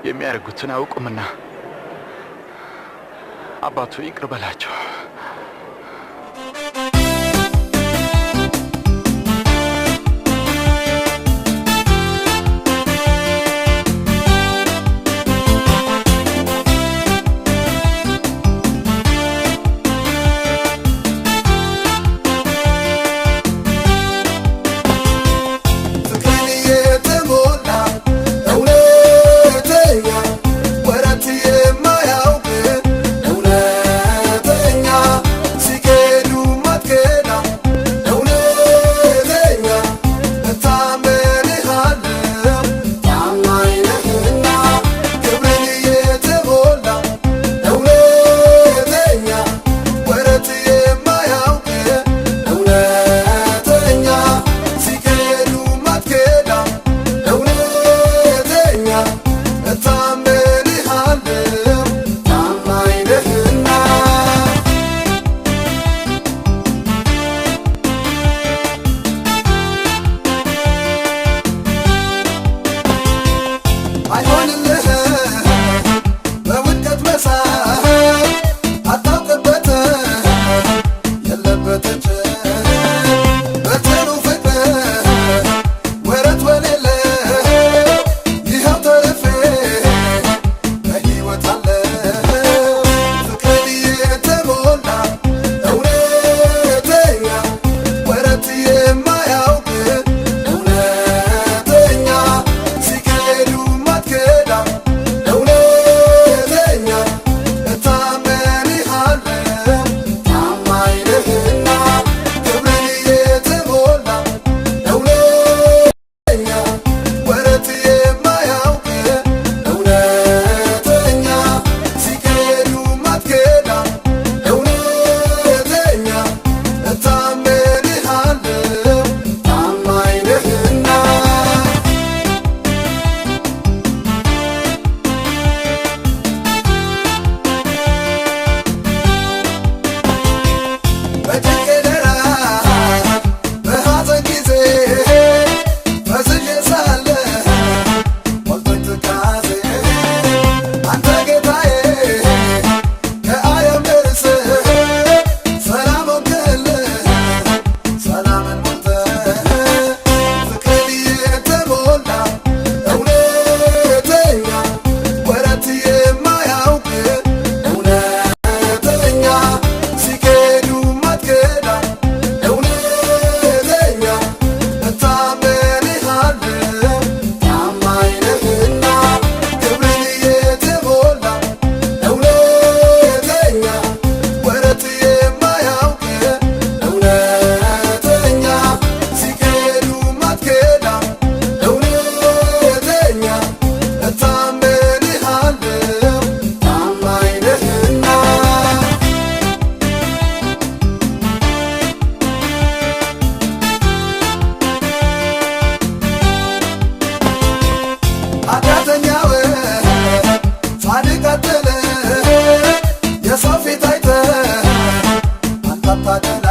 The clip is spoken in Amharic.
የሚያደርጉትን አያውቁምና አባቱ ይቅር በላቸው። ፍቅርን የተሞላ እውነተኛ፣ ወረት የማያውቅ እውነተኛ፣ ሲኬዱ ማትከዳ እውነተኛ፣ እታመንሃለሁ ታማኝ ነህና። ክብርን የተሞላ እውነተኛ፣ ወረት የማያውቅ እውነተኛ፣ ሲኬዱ ማትከዳ እውነተኛ፣ እታመንሃለሁ ታማኝ ነህና። አይሆንልህ በውድቀት መሳቅ፣ አታውቅበት የለበት በጽኑ ፍቅር ወረት በሌለ ይኸው ተርፌ በሕይወት አለ። ፍቅርን የተሞላ እውነተኛ፣ ወረት የማያውቅ እውነተኛ፣ ሲኬዱ ማትከዳ እውነተኛ፣ እታመንሃለሁ ታማኝ ነህና። ክብርን የተሞላ እውነተኛ፣ ወረት የማያውቅ እውነተኛ፣ ሲኬዱ ማትከዳ እውነተኛ፣ እታመንሃለሁ ታማኝ ነህና። በጭንቅ ደራት በሐዘን ጊዜ ፈዝዤ ሳለ ሞልቶኝ ትካዜ፣ አንተ ጌታዬ ከዓለም ደርሰህ ሰላም ሆንክልኝ ሰላምን ሞልተህ። ፍቅርን የተሞላ እውነተኛ፣ ወረት የማያውቅ እውነተኛ፣ ሲኬዱ ማትከዳ እውነተኛ፣ እታመንሃለሁ ታማኝ ነህና። ክብርን የተሞላ እውነተኛ፣ ወረት የማያውቅ እውነተኛ፣ ሲኬዱ ማትከዳ እውነተኛ፣ እታመንሃለሁ ታማኝ ነህና። ኃጢአተኛው ጻድቅ አትልም፣ የሰው ፊት አይተህ አንተ አታደላ።